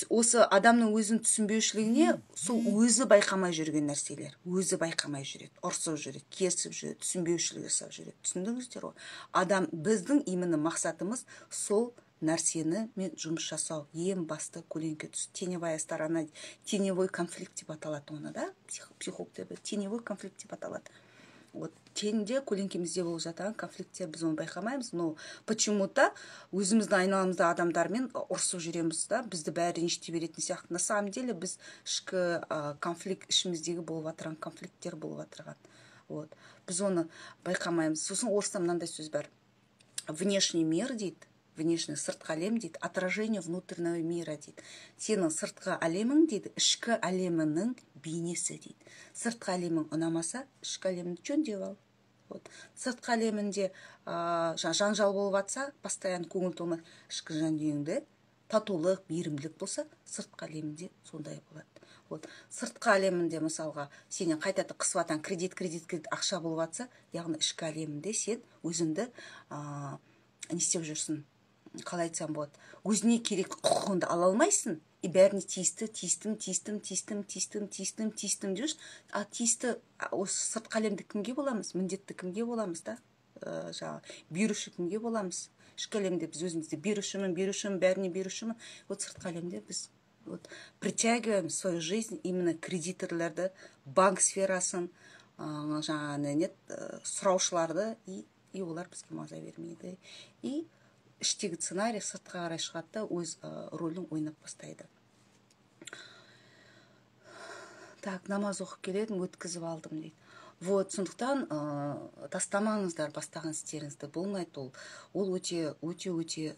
Speaker 1: осы адамның өзін түсінбеушілігіне сол өзі байқамай жүрген нәрселер, өзі байқамай жүреді, ұрсып жүреді, керісіп жүреді, түсінбеушілік жасап жүреді. Түсіндіңіздер ғой? Адам, біздің именно мақсатымыз сол нәрсені мен жұмыс жасау. Ең басты көлеңке түс, теневая сторона, теневой конфликт деп аталады оны да, психологтар теневой конфликт деп аталады. Вот теньде, көлеңкемізде болып жатқан конфликттер, біз оны байқамаймыз, но почему то өзіміздің айналамызда адамдармен ұрысып жүреміз да, бізді бәрі ренжіте беретін сияқты. На самом деле біз ішкі конфликт, ішіміздегі болып жатырған конфликттер болып жатырған, вот біз оны байқамаймыз. Сосын орыста мынандай сөз бар: «Внешний мир, — дейді, — внешний, сыртқы әлем, — дейді, — отражение внутреннего мира», — дейді. Сенің сыртқы әлемің, дейді, ішкі әлеміңнің бейнесі, дейді. Сыртқы әлемің ұнамаса, ішкі әлеміңді жөндеп ал. Вот сыртқы әлемінде жанжал болып жатса, постоянно көңіл толмай, ішкі жан дүниеңде татулық, мейірімділік болса, сыртқы әлемінде сондай болады. Вот сыртқы әлемінде, мысалға, сенен қайтадан қысып жатқан кредит, кредит, кредит, ақша болып жатса, яғни ішкі әлемінде сен өзіңді не істеп жүрсің, қалай айтсам болады, өзіне керек құқығыңды ала алмайсың и бәріне тиісті, тиістім, тиістім, тиістім, тиістім, тиістім, тиістім деп жүрсің. А тиісті осы сыртқы әлемде кімге боламыз? Міндетті кімге боламыз да, жаңағы беруші кімге боламыз? Ішкі әлемде біз өзімізді берушімін, берушімін, бәріне берушімін. Вот сыртқы әлемде біз вот притягиваем в свою жизнь именно кредиторлерді, банк сферасын, жаңағы не, сұраушыларды, и олар бізге маза бермейді, и іштегі сценарий сыртқа қарай шығады да, өз рөлін ойнап бастайды. Так, намаз оқып келедім, өткізіп алдым дейді. Вот, сондықтан тастамаңыздар бастаған істеріңізді, болмайды ол. Ол өте, өте, өте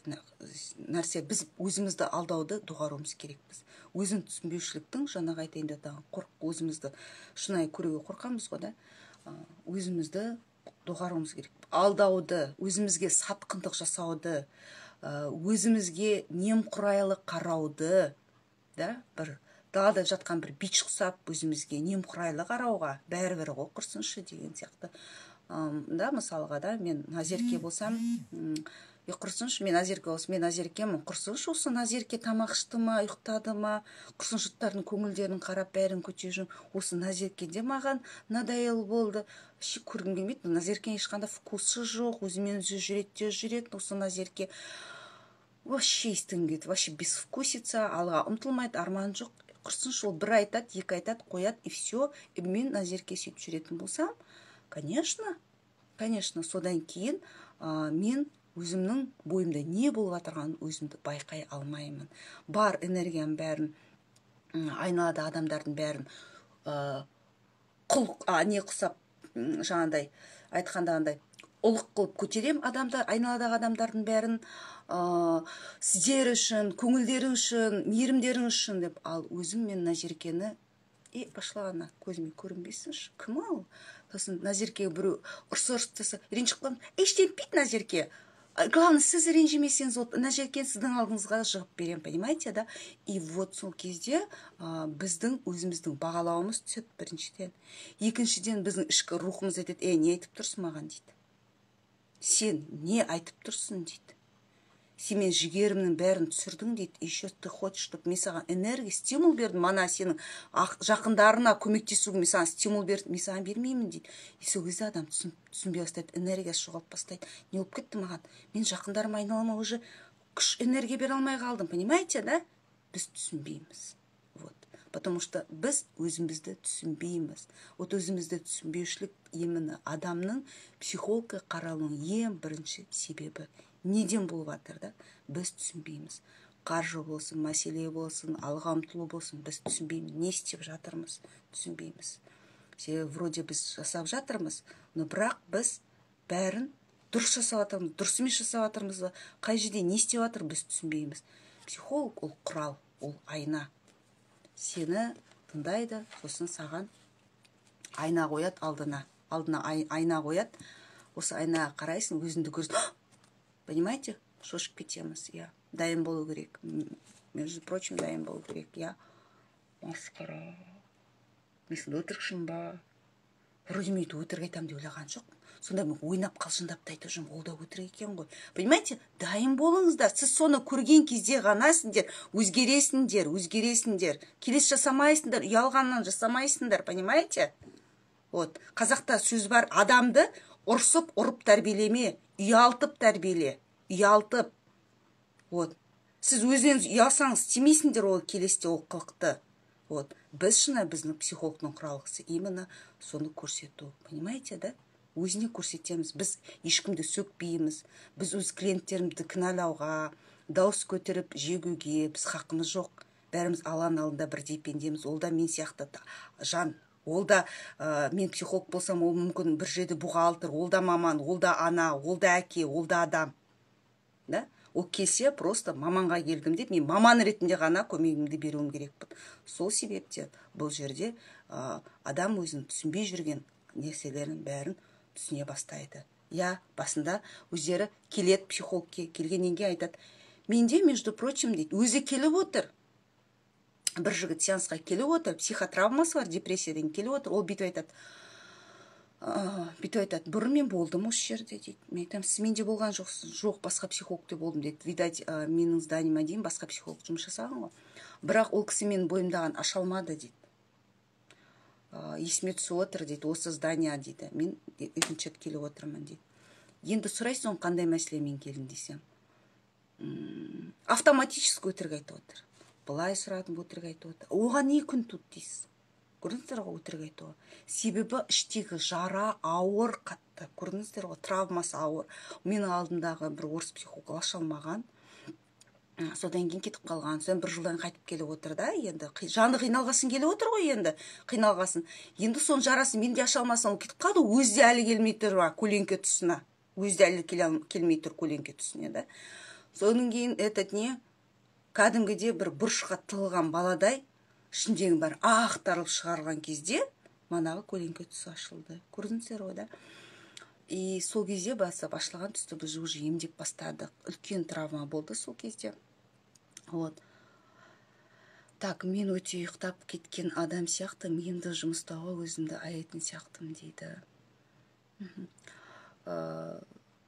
Speaker 1: нәрсе. Біз өзімізді алдауды доғаруымыз керекпіз. Өзін түсінбеушіліктің, жаңағы айтайын деп отырған, өзімізді шынайы көруге қорқамыз ғой да. Өзімізді доғаруымыз керек. Алдауды, өзімізге сатқындық жасауды, өзімізге немқұрайлы қарауды, да, бір далада жатқан бір бич құсап өзімізге немқұрайлы қарауға, бәрібір ғой, құрсыншы деген сияқты. Да, мысалға да, мен Назерке болсам, е, құрсыншы, мен Назерке болсам, мен Назеркемін, құрсыншы, осы Назерке тамақ ішті ма, ұйықтады ма, құрсын, жұрттардың көңілдерін қарап, бәрін көтеріп жүрмін. Осы Назерке де маған надоел болды, вообще көргім келмейді. Назеркенің ешқандай вкусы жоқ, өзімен өзі жүреді де жүреді. Осы Назерке вообще естігім келмейді, вообще безвкусица, алға ұмтылмайды, арман жоқ, құрсыншы. Ол бір айтады, екі айтады, қояды, и все. И мен Назерке сөйтіп жүретін болсам, конечно, конечно, содан кейін мен өзімнің бойымда не болып жатырғанын өзімді байқай алмаймын. Бар энергиям бәрін айналада адамдардың бәрін құл не құсап, жаңағыдай айтқандағындай, ұлық қылып көтерем адамдар, айналадағы адамдардың бәрін, сіздер үшін, көңілдерің үшін, мейірімдерің үшін деп. Ал өзім мен Назеркені, и пошла она, көзіме көрінбесінші, кім ол? Сосын Назеркеге біреу ұрса, ұрсып тастаса, ренжіп қаламын. Ештеңе етпейді Назерке, главное, сіз ренжімесеңіз. Вот Назеркені сіздің алдыңызға жығып беремін, понимаете, да? И вот сол кезде біздің өзіміздің бағалауымыз түседі біріншіден. Екіншіден, біздің ішкі рухымыз айтады: «Ей, не айтып тұрсың маған?» – дейді. «Сен не айтып тұрсың?» – дейді. «Сен мен жігерімнің бәрін түсірдің», – дейді. «Еще ты хочешь, чтобы мен саған энергия, стимул бердім, ана сенің жақындарына көмектесуге мен саған стимул бердім, мен саған бермеймін», – дейді. И сол кезде адам түсінбей бастайды, энергиясы жоғалып бастайды. Не болып кетті маған? Мен жақындарыма, айналама уже күш, энергия бере алмай қалдым, понимаете, да? Біз түсінбейміз, вот, потому что біз өзімізді түсінбейміз. Вот өзімізді түсінбеушілік именно адамның психологқа қаралуының ең бірінші себебі неден болып жатыр да? Біз түсінбейміз. Қаржы болсын, мәселе болсын, алға ұмтылу болсын, біз түсінбейміз, не істеп жатырмыз, түсінбейміз. Себебі вроде біз жасап жатырмыз, но бірақ біз бәрін дұрыс жасап жатырмыз, дұрыс емес жасап жатырмыз ба, қай жерде не істеп жатыр, біз түсінбейміз. Психолог ол құрал, ол айна. Сені тыңдайды, сосын саған айна қояды алдына, алдына айна қояды. Осы айнаға қарайсың, өзіңді көресің, понимаете, шошып кетеміз, иә. Дайын болу керек, между прочим, дайын болу керек, иә. Масқара, мен сонда өтірікшімін ба? Вроде мен өйтіп өтірік айтамын деп ойлаған жоқпын. Сонда мен ойнап, қалжыңдап та айтып жүрмін, ол да өтірік екен ғой, понимаете? Дайын болыңыздар. Сіз соны көрген кезде ғана сендер өзгересіңдер, өзгересіңдер, келесі жасамайсыңдар, ұялғаннан жасамайсыңдар, понимаете? Вот қазақта сөз бар: адамды ұрсып, ұрып тәрбиелеме, ұялтып тәрбиеле, ұялтып. Вот сіз өзіңіз ұялсаңыз, істемейсіңдер ол келесіде ол қылықты. Вот біз шынайы, біздің психологтың құралғысы именно соны көрсету, понимаете, да? Өзіне көрсетеміз. Біз ешкімді сөкпейміз, біз өз клиенттерімізді кінәлауға, дауыс көтеріп жегуге біз хақымыз жоқ. Бәріміз Алланың алдында бірдей пендеміз. Ол да мен сияқты жан, ол да мен психолог болсам, ол мүмкін бір жерде бухгалтер, ол да маман, ол да ана, ол да әке, ол да адам да. Ол келсе, просто маманға келдім деп, мен маман ретінде ғана көмегімді беруім керекпін. Сол себептен бұл жерде адам өзін түсінбей жүрген нәрселердің бәрін түсіне бастайды, иә. Басында өздері келеді психологке, келгеннен кейін айтады: «Менде, между прочим, – дейді, – өзі келіп отыр бір жігіт, сеансқа келіп отыр, психотравмасы бар, депрессиядан келіп отыр. Ол бүйтіп айтады, бүйтіп айтады: «Бұрын мен болдым осы жерде», – дейді. Мен айтамын: «Сіз менде болған жоқсыз». «Жоқ, басқа психологте болдым», – дейді. Видать, менің зданиема дейін басқа психолог жұмыс жасаған ғой. «Бірақ ол кісі менің бойымдағыны аша алмады», – дейді. «Есіме түсіп отыр, – дейді, – осы здание, – дейді, – мен екінші рет келіп отырмын», – дейді. Енді сұрайсың, қандай мәселемен келдің десем, автоматически өтірік айтып отыр. Былай сұрадым, өтірік айтып отыр. Оған не күн туды дейсіз? Көрдіңіздер ғой, өтірік айтуға. Себебі іштегі жара ауыр, қатты, көрдіңіздер ғой, травмасы ауыр. Менің алдымдағы бір орыс психолог аша алмаған. Содан кейін кетіп қалған. Содан бір жылдан қайтып келіп отыр да, енді жаны қиналғасын келіп отыр ғой енді, қиналғасын. Енді соның жарасын мен де аша алмасам, ол кетіп қалды, өзі де әлі келмей тұр көлеңке тұсына. Өзі де әлі келмей тұр көлеңке тұсына да. Содан кейін этот не, кәдімгідей бір бұрышқа тығылған баладай ішіндегінің бәрі ақтарылып шығарылған кезде манағы көлеңке тұсы ашылды. Көрдіңіздер ғой да. И сол кезде басып ашылған түсті біз уже емдеп бастадық. Үлкен травма болды сол кезде. Вот. Так, мен өте ұйықтап кеткен адам сияқты, миымды жұмыстауға өзімді аяйтын сияқтымын дейді.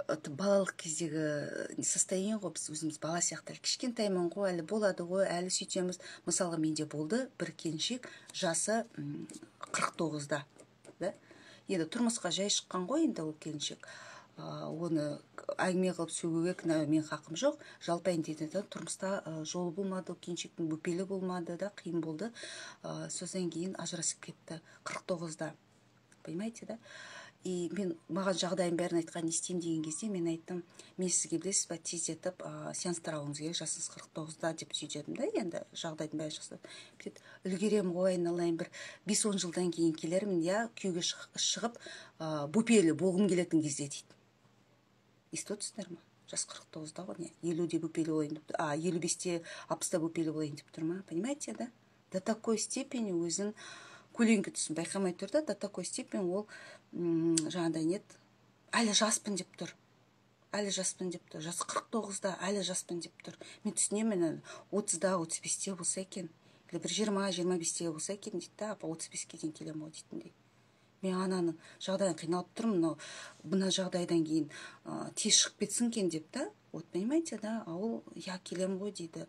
Speaker 1: Балалық кездегі состояние ғой, біз өзіміз бала сияқты әлі кішкентаймын ғой, әлі болады ғой, әлі сөйтеміз. Мысалға, менде болды бір келіншек, жасы 49-да, да? Енді тұрмысқа жай шыққан ғой енді ол келіншек. Оны әңгіме қылып сөгуге кінә мен хақым жоқ. Жалпы енді тұрмыста жолы болмады, ол келіншектің бөпелі болмады да, қиын болды. Содан кейін ажырасып кетті 49-да. Понимаете, да? И мен маған жағдайым бәрін айтқан, не істеймін деген кезде мен айттым, мен сізге білесіз ба, тездетіп сеанстар алуыңыз керек, жасыңыз 49-да деп сөйтедім да, енді жағдайдың бәрі жақсы. Бүйтеді, үлгеремін ғой айналайын, бір 5-10 жылдан кейін келермін, иә, күйеуге шығып, бөпелі болғым келетін кезде дейді. Естіп отырсыздар ма? Жас 49-да ғой, не, 50-де бөпелі болайын деп, 55-те, 60-та бөпелі болайын деп тұр ма? Понимаете, да? До такой степени өзін көлеңке түсін байқамай тұр да, до такой степени ол жаңағыдай нет, әлі жаспын деп тұр. Әлі жаспын деп тұр. Жасы 49-да әлі жаспын деп тұр. Мен түсінемін, 30-да, 35-те болса екен, или бір 20-25-те болса екен дейді да, апа 35-ке дейін келемін ғой дейтіндей. Мен ананың жағдайын қиналып тұрмын, мынау мына жағдайдан кейін тез шығып кетсін екен деп та. Вот понимаете, да, а ол я келемін ғой дейді.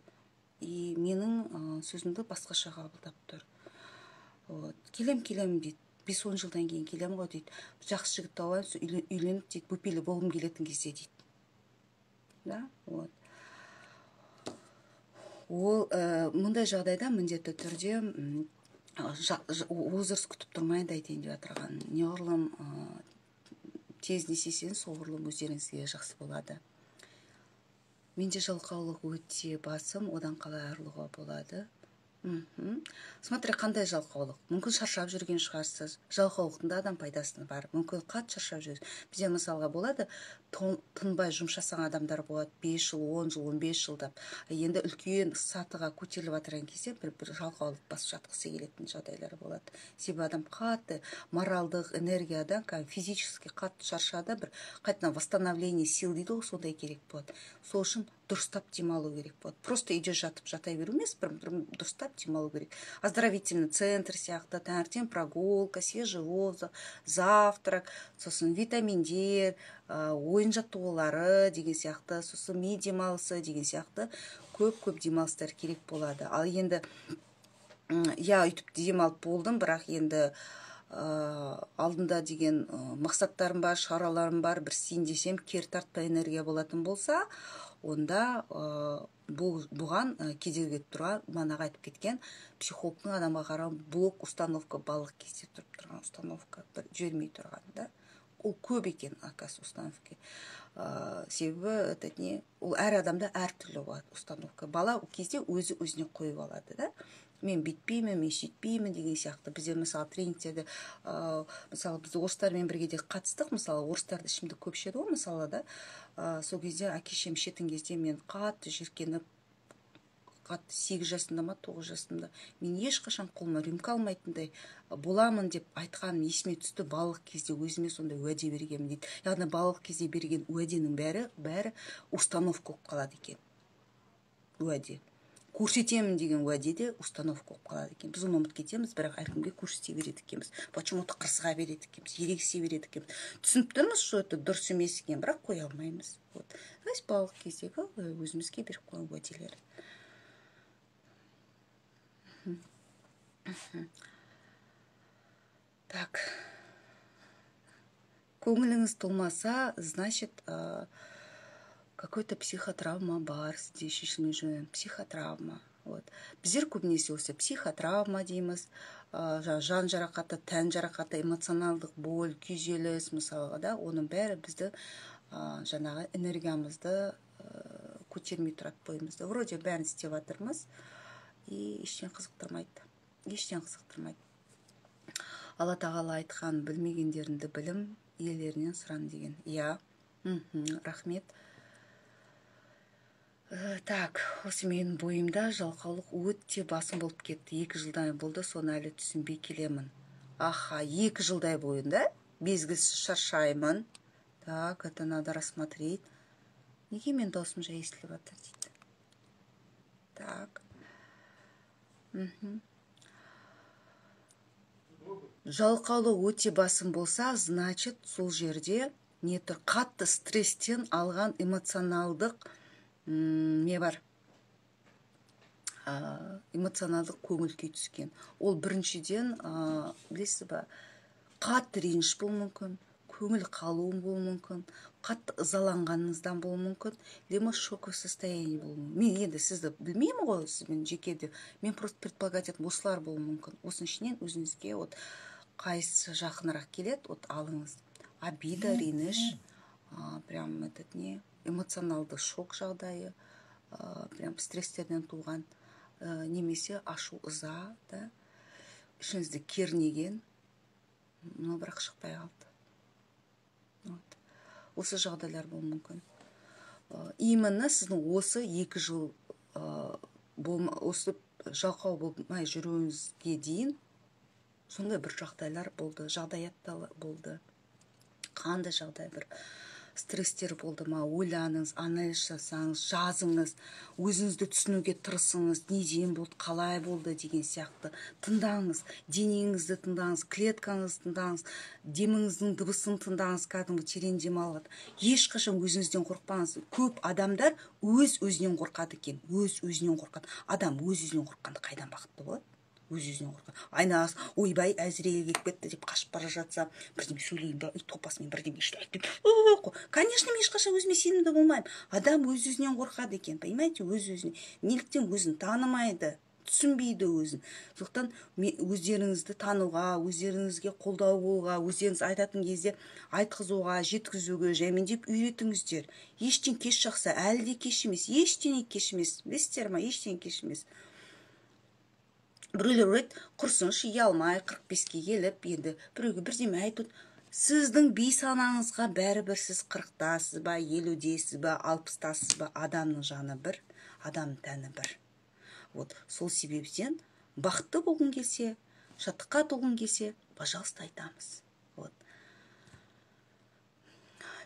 Speaker 1: И менің сөзімді басқаша қабылдап тұр. Вот. Келем, келем дейді. 5-10 жылдан кейін келем ғой дейді. Жақсы жігіт тауып алайын, үйленіп дейді, бөпелі болғым келетін кезде дейді. Да, вот. Ол мұндай жағдайда міндетті түрде возраст күтіп тұрмайды айтайын деп жатырған. Неғұрлым тез не істесеңіз, соғұрлым өздеріңізге жақсы болады. Менде жалқаулық өте басым, одан қалай арылуға болады? Смотри, қандай жалқаулық. Мүмкін шаршап жүрген шығарсыз. Жалқаулықтың да адам пайдасы бар. Мүмкін қатты шаршап жүрсіз. Бізде мысалға болады, тынбай жұмыс жасаған адамдар болады, 5 жыл, 10 жыл, 15 жылдап. Енді үлкен сатыға көтеріліп жатырған кезде бір жалқаулық басып жатқысы келетін жағдайлар болады. Себебі адам қатты моралдық энергиядан, кәдімгі физически қатты шаршады, бір қайтадан восстановление сил дейді ғой, сондай керек болады. Сол үшін дұрыстап демалу керек болады. Просто үйде жатып жата беру емес, бір дұрыстап демалу керек. Оздоровительный центр сияқты, таңертең прогулка, свежий воздух, завтрак, сосын витаминдер, ойын жаттығулары деген сияқты, сосын ми демалысы деген сияқты көп-көп демалыстар керек болады. Ал енді, я өйтіп демалып болдым, бірақ енді алдында деген мақсаттарым бар, шараларым бар, бір істейін десем, кері тартпа энергия болатын болса, онда бұған кедергі етіп тұрған, манағы айтып кеткен психологтың адамға қарау блок, установка, балалық кезде тұрып тұрған установка, бір жібермей тұрған, да? Ол көп екен, оказывается, установка. Себебі это не, ол әр адамда әртүрлі болады установка. Бала ол кезде өзі өзіне қойып алады, да? Мен бүйтпеймін, мен сөйтпеймін деген сияқты. Бізде мысалы тренингтерде, мысалы біз орыстармен бірге де қатыстық, мысалы орыстарды ішімдік көп ішеді ғой, мысалы да. Сол кезде әке шешем ішетін кезде мен қатты жиіркеніп, қатты 8 жасымда ма, 9 жасымда мен ешқашан қолыма рюмка алмайтындай боламын деп айтқаным есіме түсті. Балалық кезде өзіме сондай уәде бергенмін дейді. Яғни балалық кезде берген уәденің бәрі установка болып қалады екен. Уәде. Көрсетемін деген уәде де установка болып қалады екен. Біз оны ұмытып кетеміз, бірақ әркімге көрсете береді екенбіз. Почему-то қырсыға береді екенбіз, ерегісе береді екенбіз. Түсініп тұрмыз, что это дұрыс емес екен, бірақ қоя алмаймыз. Вот. То есть балалық кездегі өзімізге беріп қойған уәделер. Так. Көңіліңіз толмаса, значит, какой-то психотравма бар, сізде шешілмей жүрген психотравма. Вот. Біздер көбінесе осы психотравма дейміз, жан жарақаты, тән жарақаты, эмоционалдық боль, күйзеліс мысалға да, оның бәрі бізді жаңағы энергиямызды көтермей тұрады бойымызды. Вроде бәрін істеп жатырмыз, и ештеңе қызықтырмайды, ештеңе қызықтырмайды. Алла Тағала айтқан: «Білмегендеріңді білім иелерінен сұран» деген. Иә, рахмет. Так, осы менің бойымда жалқаулық өте басым болып кетті. 2 жылдай болды, соны әлі түсінбей келемін. Аха, 2 жылдай бойында мезгілсіз шаршаймын. Так, это надо рассмотреть. Неге мен даусым жай естіліп жатыр дейді. Так, Жалқаулық өте басым болса, значит, сол жерде не тұр? Қатты стресстен алған эмоционалдық не бар, эмоционалдық көңіл күй түскен. Ол біріншіден, білесіз ба, қатты реніш болуы мүмкін, көңіл қалуы болуы мүмкін, қатты ызаланғаныңыздан болуы мүмкін, либо шоковое состояние болуы мүмкін. Мен енді сізді білмеймін ғой, сізбен жеке де, мен просто предполагать етемін, осылар болуы мүмкін. Осының ішінен өзіңізге вот қайсысы жақынырақ келеді, вот алыңыз. Обида, реніш, прям этот не, эмоционалды шок жағдайы, прям стресстерден туған, немесе ашу ыза да, ішіңізді кернеген, но бірақ шықпай қалды. Вот осы жағдайлар болуы мүмкін. Именно сіздің осы 2 жыл осы жалқау болмай жүруіңізге дейін сондай бір жағдайлар болды, жағдаяттар болды. Қандай жағдай, бір стресстер болды ма? Ойланыңыз, анализ жасаңыз, жазыңыз, өзіңізді түсінуге тырысыңыз. Неден болды, қалай болды деген сияқты. Тыңдаңыз, денеңізді тыңдаңыз, клеткаңызды тыңдаңыз, деміңіздің дыбысын тыңдаңыз, кәдімгі терең демалып. Ешқашан өзіңізден қорықпаңыз. Көп адамдар өз өзінен қорқады екен, өз өзінен қорқады. Адам өз өзінен қорыққанда қайдан бақытты болады? Өз өзінен қорқады. Айналасы «Ойбай, Әзірейіл келіп кетті» деп қашып бара жатса, бірдеме сөйлейін ба, үй топасымен бірдеме айтып, конечно, мен ешқашан өзіме сенімді болмаймын. Адам өз өзінен қорқады екен, понимаете? Өз өзіне. Неліктен? Өзін танымайды, түсінбейді өзін. Сондықтан өздеріңізді тануға, өздеріңізге қолдау болуға, өздеріңіз айтатын кезде айтқызуға, жеткізуге жаймендеп үйретіңіздер. Ештен кеш жақсы, әлі де кеш емес, ештеңе кеш емес, білесіздер ма? Ештеңе кеш емес. Біреулер ойлайды: «Құрсыншы, ұялмай, 45-ке келіп, енді біреуге бірдеме айтып». Сіздің бейсанаңызға бәрібір, сіз 40-тасыз ба, 50-десіз ба, 60-тасыз ба, адамның жаны бір, адамның тәні бір. Вот сол себептен бақытты болғың келсе, шаттыққа толғың келсе, пожалуйста, айтамыз. Вот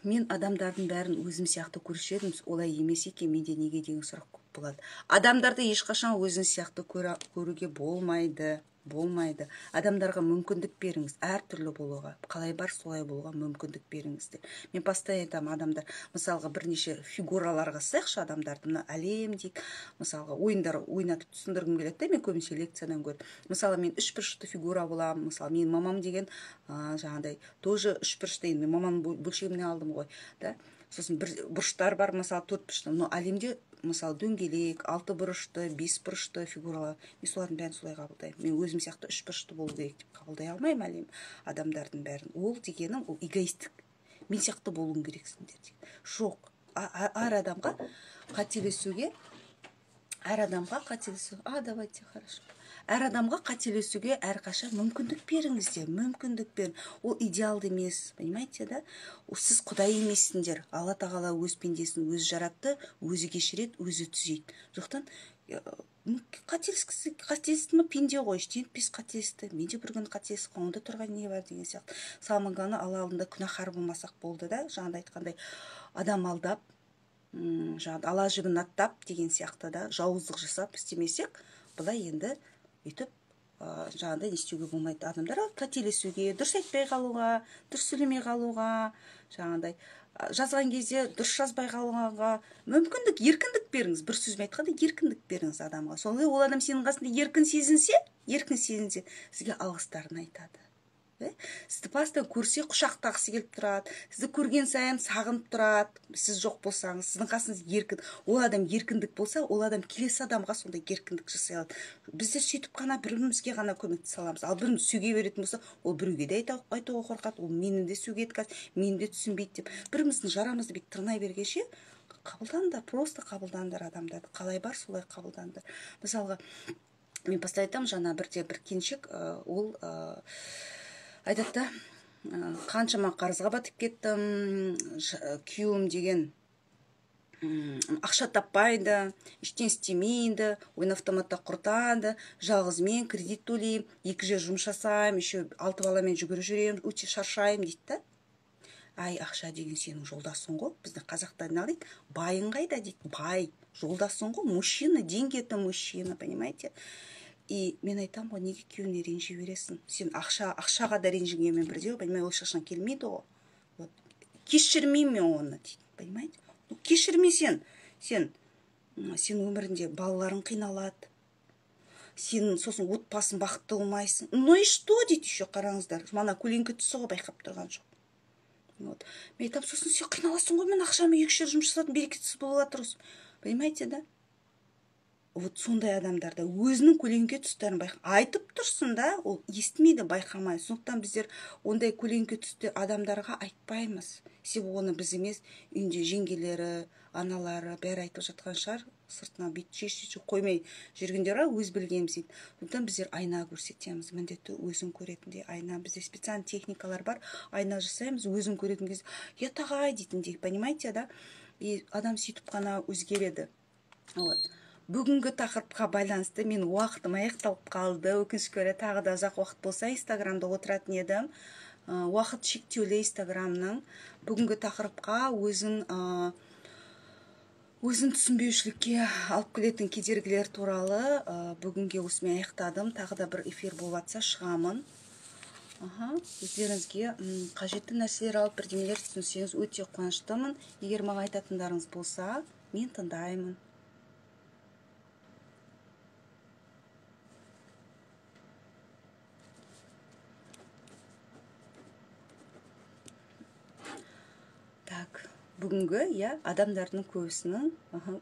Speaker 1: мен адамдардың бәрін өзім сияқты көруші едім, олай емес екен менде неге деген сұрақ көп болады. Адамдарды ешқашан өзің сияқты көруге болмайды, болмайды. Адамдарға мүмкіндік беріңіз әртүрлі болуға, қалай бар, солай болуға мүмкіндік беріңіздер. Мен постоянно айтамын: адамдар, мысалға, бірнеше фигураларға сызайықшы адамдарды, мына әлем дейік. Мысалға, ойындар ойнатып түсіндіргім келеді да мен көбінесе лекциядан гөрі. Мысалы, мен үшбұрышты фигура боламын. Мысалы, менің мамам деген жаңағыдай тоже үшбұрышты, енді мен мамамның бөлшегінен алдым ғой да. Сосын бір бұрыштар бар, мысалы, төрт бұрышты. Но әлемде, мысалы, дөңгелек, алты бұрышты, бес бұрышты фигуралар. Мен солардың бәрін солай қабылдаймын. Мен өзім сияқты үш бұрышты болу керек деп қабылдай алмаймын әлем адамдардың бәрін. Ол дегенім, ол эгоистік, мен сияқты болуың керексіңдер деген. Жоқ, әр адамға қателесуге, әр адамға қателесу, а, давайте, хорошо. Әр адамға қателесуге әрқашан мүмкіндік беріңіздер, мүмкіндік бер. Ол идеалды емес, понимаете да? Сіз құдай емессіңдер. Алла Тағала өз пендесін өзі жаратты, өзі кешіреді, өзі түзейді. Сондықтан қателескісі, қателесті ма, пенде ғой, ештеңе етпес, қателесті. Мен де бір күні қателесіп, онда тұрған не бар деген сияқты. Самое главное, Алла алдында күнәһар болмасақ болды да. Жаңағыдай айтқандай, адам алдап, жаңағы ала жібін аттап деген сияқты да, жауыздық жасап істемесек, былай енді өйтіп жаңағыдай не істеуге болмайды. Адамдар қателесуге, дұрыс айтпай қалуға, дұрыс сөйлемей қалуға, жаңағыдай жазған кезде дұрыс жазбай қалуға мүмкіндік, еркіндік беріңіз. Бір сөзбен айтқанда, еркіндік беріңіз адамға. Сондай ол адам сенің қасында еркін сезінсе, еркін сезінсе, сізге алғыстарын айтады. Сізді постоянно көрсе, құшақтағысы келіп тұрады, сізді көрген сайын сағынып тұрады. Сіз жоқ болсаңыз, сіздің қасыңыз еркін, ол адам еркіндік болса, ол адам келесі адамға сондай еркіндік жасай алады. Біздер сөйтіп қана бір бірімізге ғана көмектесе аламыз. Ал біріміз сөге беретін болса, ол біреуге де айтуға қорқады. Ол мені де сөгеді қазір, мені де түсінбейді деп, біріміздің жарамызды бүйтіп тырнай бергенше. Қабылдаңдар, просто қабылдаңдар адамдарды. Қалай бар, солай қабылдаңдар. Мысалға, мен постоянно айтамын, жаңа бірде бір келіншек, ол айтады да, қаншама қарызға батып кеттім, күйеуім деген ақша таппайды, ештеңе істемейді, ойын автоматта құртады, жалғыз мен кредит төлеймін, 2 жер жұмыс жасаймын, еще 6 баламен жүгіріп жүремін, өте шаршаймын дейді да. Ай, ақша деген сенің жолдасың ғой, біздің қазақтар не дейді, байың қайда дейді, бай, жолдасың ғой, мужчина, деньги это мужчина, понимаете? И мен айтамын ғой, неге күйеуіңе ренжи бересің? Сен ақшаға да ренжігенмен бірдей, понимаете, ол ешқашан келмейді ғой. Вот. Кешірмеймін мен оны дейді, понимаете? Ну, кешірме сен. Сен өмірінде балаларың қиналады. Сен сосын отбасың бақытты болмайсың. Ну и что дейді еще, қараңыздар. Мана көлеңке түсі ғой, байқап тұрған жоқ. Вот. Мен айтамын, сосын сен қиналасың ғой, мен ақшамы 2 жер жұмыс жасадым, берекетсіз болып жатырсың. Понимаете, да? Вот сондай адамдарда өзінің көлеңке тұстарын айтып тұрсын да, ол естімейді, байқамай. Сондықтан біздер ондай көлеңке түсті адамдарға айтпаймыз. Себебі оны біз емес, үйінде жеңгелері, аналары бәрі айтып жатқан шығар, сыртынан бүйтіп шеш-шеш қоймай жүргендер бар, өз білгеніміз дейді. Сондықтан біздер айна көрсетеміз, міндетті өзін көретіндей айна. Бізде специальный техникалар бар, айна жасаймыз, өзін көретін кезде, я тағай дейтіндей, понимаете, да? И адам сөйтіп қана өзгереді. Вот. Бүгінгі тақырыпқа байланысты мен уақытым аяқталып қалды. Өкінішке орай, тағы да ұзақ уақыт болса Инстаграмда отыратын едім. Уақыт шектеулі Инстаграмның. Бүгінгі тақырыпқа өзін түсінбеушілікке алып келетін кедергілер туралы бүгінге осымен аяқтадым. Тағы да бір эфир болып жатса шығамын. Өздеріңізге қажетті нәрселер алып бірдемелер түсінсеңіз өте қуаныштымын. Егер маған айтатындарыңыз болса, мен тыңдаймын. Так, бүгінгі, иә, адамдардың көбісінің,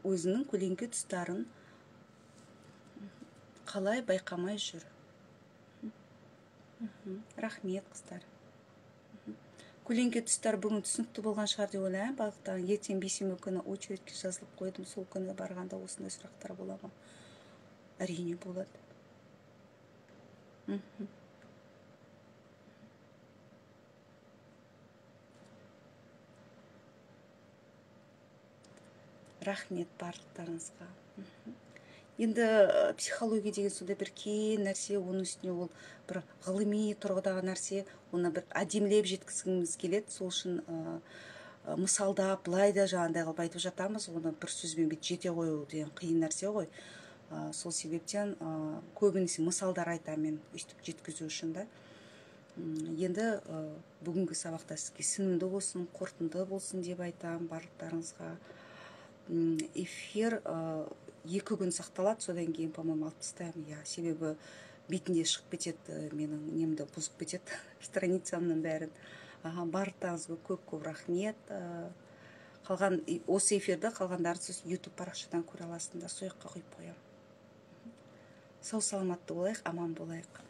Speaker 1: өзінің көлеңке тұстарын қалай байқамай жүр. Рахмет, қыздар. Көлеңке тұстар бүгін түсінікті болған шығар деп ойлаймын. Барлықтарың ертең бейсенбі күні очередьке жазылып қойдым. Сол күні барғанда осындай сұрақтар бола ма? Әрине болады. Рахмет барлықтарыңызға. Енді психология деген сондай бір кең нәрсе, оның үстіне ол бір ғылыми тұрғыдағы нәрсе, оны бір әдемілеп жеткізгіміз келеді. Сол үшін мысалдап, былай да жаңағындай қылып айтып жатамыз, оны бір сөзбен бүйтіп жете қою деген қиын нәрсе ғой. Сол себептен көбінесе мысалдар айтамын мен өйстіп жеткізу үшін да. Енді бүгінгі сабақта сізге сенімді болсын, қорытынды болсын деп айтамын барлықтарыңызға. Эфир 2 күн сақталады, содан кейін, по-моему, алып тастаймын. Иә, себебі бетінде шығып кетеді, менің немді бұзып кетеді, страницамның бәрін. Барлықтарыңызға көп-көп рахмет. Осы эфирді қалғандарын сіз YouTube парақшадан көре аласыңдар, сол жаққа қойып қоямын. Сау саламатты болайық, аман болайық.